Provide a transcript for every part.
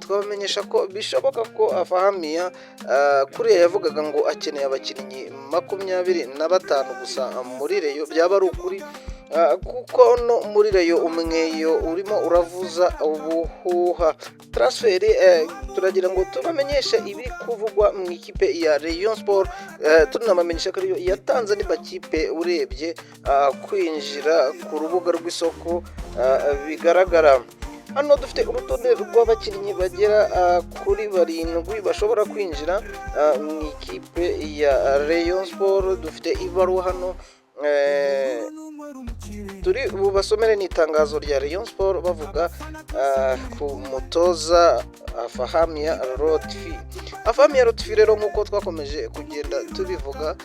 Twabamenyesha ko bishoboka ko Afahmia kuriya yavugaga ngo akeneye abakinnyi 25 gusa muri Rayon, byaba ari ukuri, kuko no muri Rayon umweyo urimo uravuza ubuhuha. Transfer, turagira ngo tubamenyeshe ibiri kuvugwa mu ikipe ya Rayon Sport, tunabamenyesha ko ariyo yatanze andi makipe urebye kwinjira ku rubuga rw'isoko bigaragara. Hano dufite urutonde rw'abakinnyi bagera kuri barindwi bashobora kwinjira mu ikipe ya Rayon Sport. Dufite ibaruwa hano turi bubasomere, ni itangazo rya Rayon Sport bavuga ku mutoza Afahmia Lotfi. Afahmia Lotfi rero, nk'uko twakomeje kugenda tubivuga,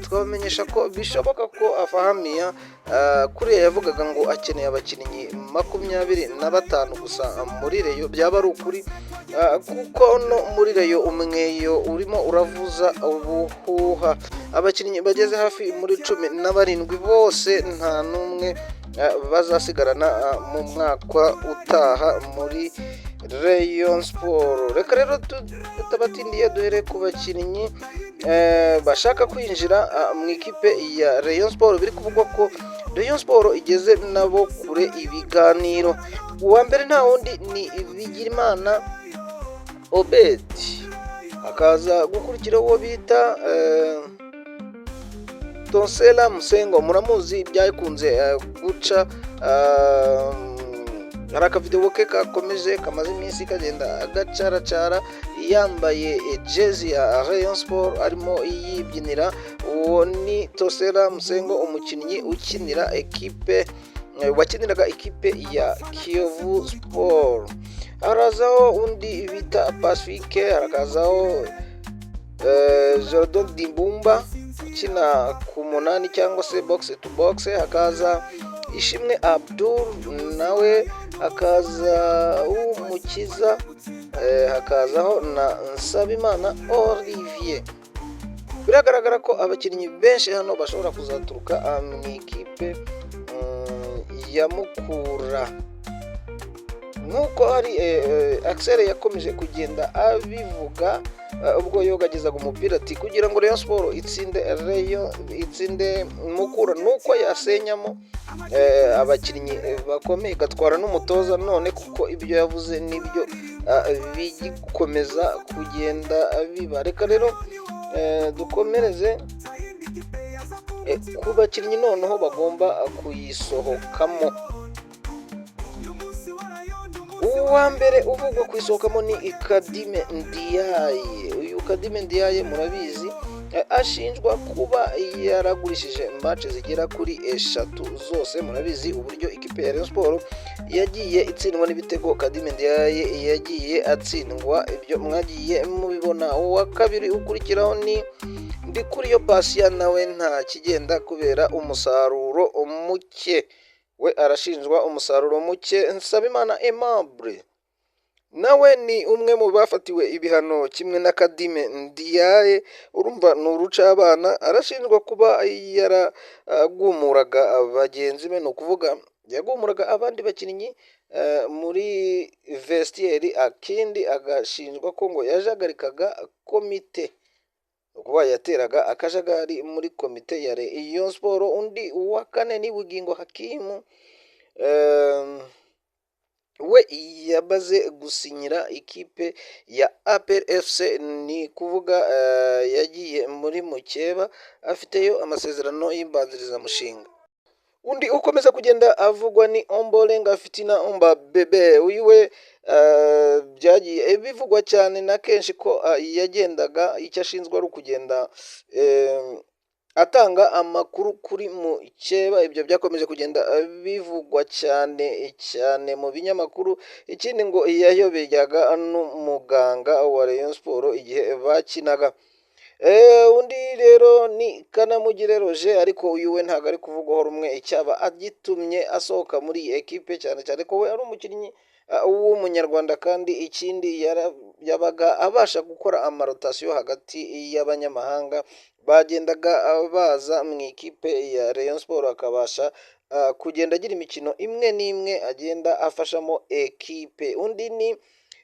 twabamenyesha ko bishoboka ko Afahmia kuriya yavugaga ngo akeneye abakinnyi 25 gusa muri Rayon, byaba ari ukuri, kuko no muri Rayon umweyo urimo uravuza ubuhuha. Abakinnyi bageze hafi muri 17 bose nta n'umwe bazasigarana mu mwaka utaha muri Rayon Sport. Reka rero tutabatindiye duhere ku bakinnyi bashaka kwinjira mu ikipe ya Rayon Sport, biri kuvugwa ko Rayon Sport igeze nabo kure ibiganiro. Uwa mbere nta wundi ni Bigirimana Obed, hakaza gukurikira uwo bita Tonsela Musengo. Muramuzi, byakunze guca, hari akavidewo ke kakomeje kamaze iminsi kagenda agacaracara yambaye jezi ya Rayon Sport arimo yibyinira. Uwo ni Tosera Musengo, umukinnyi ukinira ekipe, wakiniraga ikipe ya Kiyovu Sport. Harazaho undi bita Pacifique, harakazaho Jordan Dimbumba ukina ku munani cyangwa se box to box, hakaza Ishimwe Abdul nawe, hakaza Umukiza, hakazaho na Nsabimana Olivier. Biragaragara ko abakinnyi benshi hano bashobora kuzaturuka mu ikipe ya Mukura, nk'uko hari Axel yakomeje kugenda abivuga ubwo yogagezaga umupira, ati kugira ngo Rayon Sport itsinde Rayon, itsinde Mukura, nuko yasenyamo abakinnyi bakomeye, igatwara n'umutoza. None kuko ibyo yavuze nibyo bigikomeza kugenda biba. Reka rero dukomereze ku bakinnyi noneho bagomba kuyisohokamo. Uwa mbere uvugwa kuyisohokamo ni Kadime Ndiaye. Uyu Kadime Ndiaye murabizi, ashinjwa kuba yaragurishije match zigera kuri eshatu zose. Murabizi uburyo ikipe ya Rayon Sport yagiye itsindwa n'ibitego Kadime Ndiaye yagiye atsindwa, ibyo mwagiye mubibona. Uwa kabiri ukurikiraho ni Ndikuriyo Patient, nawe nta kigenda kubera umusaruro muke, we arashinjwa umusaruro muke. Nsabimana Aimable nawe ni umwe mu bafatiwe ibihano kimwe na Kadime Ndiaye, urumva ni urucabana. Arashinjwa kuba yaragumuraga bagenzi be, ni ukuvuga yagumuraga abandi bakinnyi muri vestiaire. Akindi agashinjwa ko ngo yajagarikaga komite, ukuvuga yateraga akajagari muri komite ya Rayon Sport. Undi wa kane ni Bugingo Hakimu, we yamaze gusinyira ikipe ya APR FC, ni kuvuga yagiye muri mukeba, afiteyo amasezerano y'imbanzirizamushinga. Undi ukomeza kugenda avugwa ni Ombolenga Fitina Omba Bebe. Uyu we byagiye bivugwa cyane na kenshi ko yagendaga, icyo ashinzwe ari ukugenda atanga amakuru kuri mukeba. Ibyo byakomeje kugenda bivugwa cyane cyane mu binyamakuru. Ikindi ngo yayobyaga n'umuganga wa Rayon Sport igihe bakinaga. Undi rero ni Kanamugire Roger, ariko uyu we ntabwo ari kuvugwaho rumwe icyaba agitumye asohoka muri iyi ekipe, cyane cyane ko we ari umukinnyi w'Umunyarwanda, kandi ikindi yabaga abasha gukora ama rotation hagati y'abanyamahanga bagendaga baza mu ikipe ya Rayon Sport, akabasha kugenda agira imikino imwe n'imwe agenda afashamo ekipe. Undi ni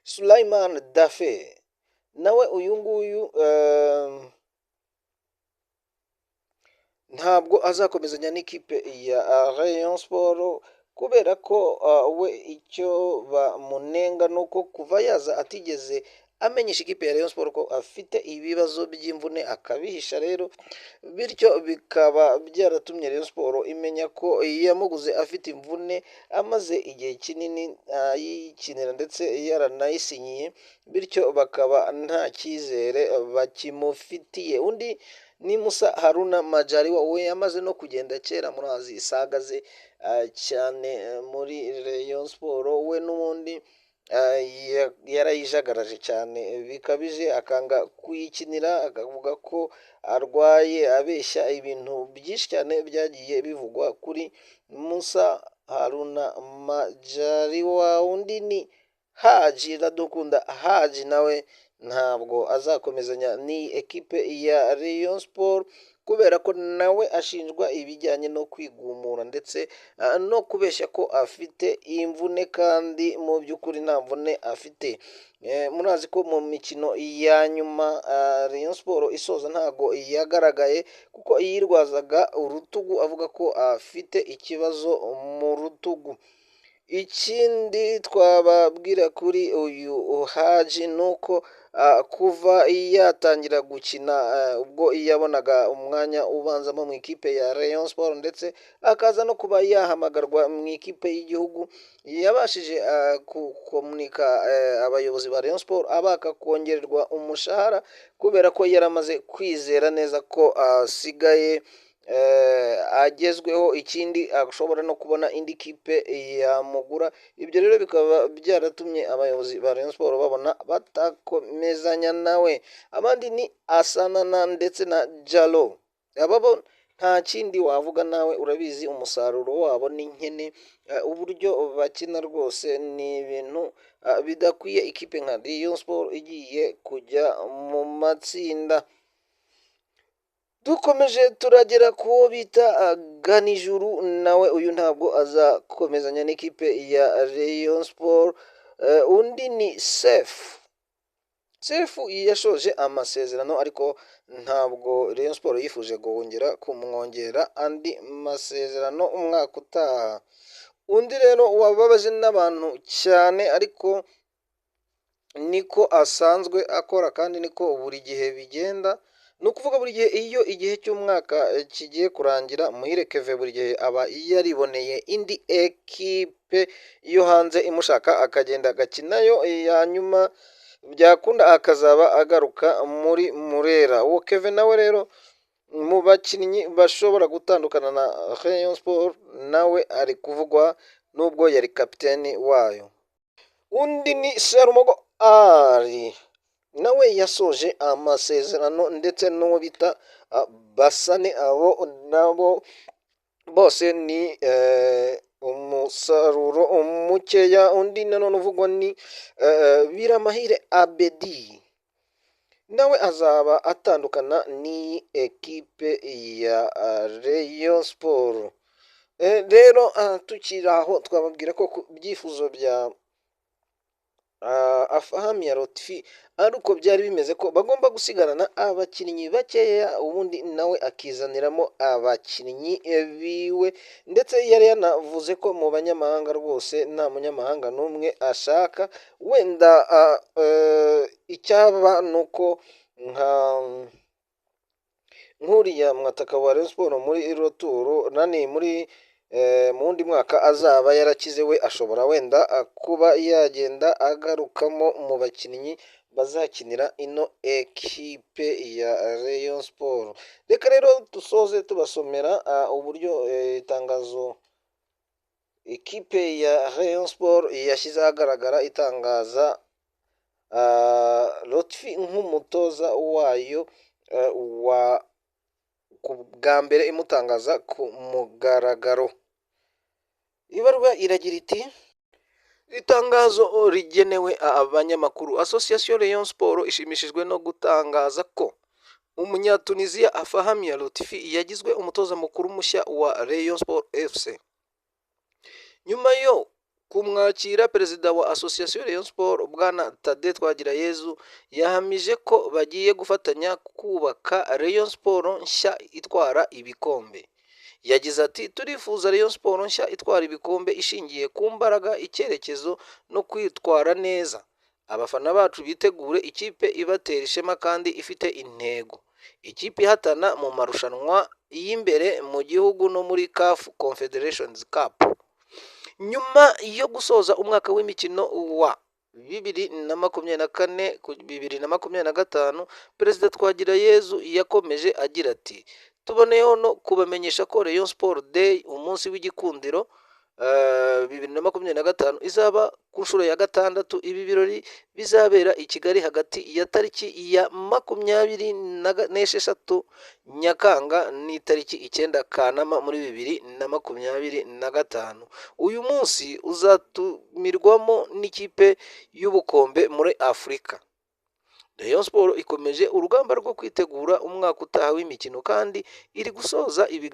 Sulaiman Dafe nawe uyu nguyu ntabwo azakomezanya n'ikipe ya Rayon Sport, kubera ko we icyo bamunenga ni uko kuva yaza atigeze amenyesha ikipe ya Rayon Sport ko afite ibibazo by'imvune, akabihisha rero, bityo bikaba byaratumye Rayon Sport imenya ko yamuguze afite imvune amaze igihe kinini ayikinira ndetse yaranayisinyiye, bityo bakaba nta cyizere bakimufitiye. Undi ni Musa Haruna Majaliwa, we yamaze no kugenda kera, murazi isaga ze cyane muri Rayon Sport, we n'ubundi yarayijagaraje cyane bikabije, akanga kuyikinira, akavuga ko arwaye, abeshya ibintu byinshi cyane byagiye bivugwa kuri Musa Haruna Majaliwa. Undi ni Haji Iradukunda Haji, nawe ntabwo azakomezanya n'iyi ekipe ya Rayon Sport, kubera ko nawe ashinjwa ibijyanye no kwigumura ndetse no kubeshya ko afite imvune kandi mu by'ukuri nta mvune afite. Murazi ko mu mikino ya nyuma Rayon Sport isoza ntago yagaragaye, kuko yirwazaga urutugu avuga ko afite ikibazo mu rutugu. Ikindi twababwira kuri uyu Haji ni uko kuva yatangira gukina, ubwo yabonaga umwanya ubanzamo mu ikipe ya Rayon Sport ndetse akaza no kuba yahamagarwa mu ikipe y'igihugu, yabashije gukomunika abayobozi ba Rayon Sport abaka kongererwa umushahara, kubera ko yaramaze kwizera neza ko asigaye agezweho, ikindi ashobora no kubona indi kipe yamugura. Ibyo rero bikaba byaratumye abayobozi ba Rayon Sport babona batakomezanya nawe. Abandi ni Asanana ndetse na Jalo, aba bo nta kindi wavuga, nawe urabizi umusaruro wabo ni nkene, uburyo bakina rwose ni ibintu bidakwiye ikipe nka Rayon Sport igiye kujya mu matsinda. Dukomeje turagera ku wo bita Ganijuru, nawe uyu ntabwo azakomezanya n'ikipe ya Rayon Sport. Undi ni Sefu. Sefu yashoje amasezerano, ariko ntabwo Rayon Sport yifuje kongera kumwongera andi masezerano umwaka utaha. Undi rero wababaje n'abantu cyane, ariko niko asanzwe akora kandi niko buri gihe bigenda, ni ukuvuga buri gihe iyo igihe cy'umwaka kigiye kurangira, Muhire Keve buri gihe aba yariboneye indi ekipe yo hanze imushaka, akagenda agakinayo, hanyuma byakunda akazaba agaruka muri Murera. Uwo Keve nawe rero mu bakinnyi bashobora gutandukana na Rayon Sport nawe ari kuvugwa, nubwo yari kapiteni wayo. Undi ni Serumogo Ali, nawe yasoje amasezerano, ndetse n'uwo bita Basane, abo nabo bose ni umusaruro mukeya. Undi nanone uvugwa ni Biramahire Abedi, nawe azaba atandukana n'iyi ekipe ya Rayon Sport. Rero tukiri aho twababwira ko ku byifuzo bya Afahami ya Lotfi ari uko byari bimeze, ko bagomba gusigarana abakinnyi bakeya, ubundi nawe akizaniramo abakinnyi biwe, ndetse yari yanavuze ko mu banyamahanga rwose nta munyamahanga n'umwe ashaka. Wenda icyaba ni uko nka nk'uriya mwataka wa Rayon Sport muri roturu nani muri mu wundi mwaka azaba yarakize, we ashobora wenda kuba yagenda agarukamo mu bakinnyi bazakinira ino ekipe ya Rayon Sport. Reka rero dusoze tubasomera uburyo itangazo ikipe ya Rayon Sport yashyize ahagaragara itangaza Lotfi nk'umutoza wayo wa ku bwa mbere, imutangaza ku mugaragaro. Ibaruwa iragira iti: "Itangazo rigenewe abanyamakuru. Association Rayon Sport ishimishijwe no gutangaza ko Umunyatunisia Afahmia Lotfi yagizwe umutoza mukuru mushya wa Rayon Sport FC nyuma yo Kumwakira, perezida wa Association Rayon Sport, Bwana Thaddée Twagirayezu, yahamije ko bagiye gufatanya kubaka Rayon Sport nshya itwara ibikombe. Yagize ati: "Turifuza Rayon Sport nshya itwara ibikombe, ishingiye ku mbaraga, icyerekezo no kwitwara neza. Abafana bacu bitegure ikipe ibatera ishema kandi ifite intego, ikipe ihatana mu marushanwa y'imbere mu gihugu no muri CAF Confederations Cup." Nyuma yo gusoza umwaka w'imikino wa 2024 2025, Perezida Twagirayezu yakomeje agira ati: "Tuboneyeho no kubamenyesha ko Rayon Sport Day, umunsi w'igikundiro 2025, izaba ku nshuro ya gatandatu. Ibi birori bizabera i Kigali hagati ya tariki ya 26 Nyakanga n'itariki 9 Kanama muri 2025. Uyu munsi uzatumirwamo n'ikipe y'ubukombe muri Afurika. Rayon Sport ikomeje urugamba rwo kwitegura umwaka utaha w'imikino kandi iri gusoza ibiganiro."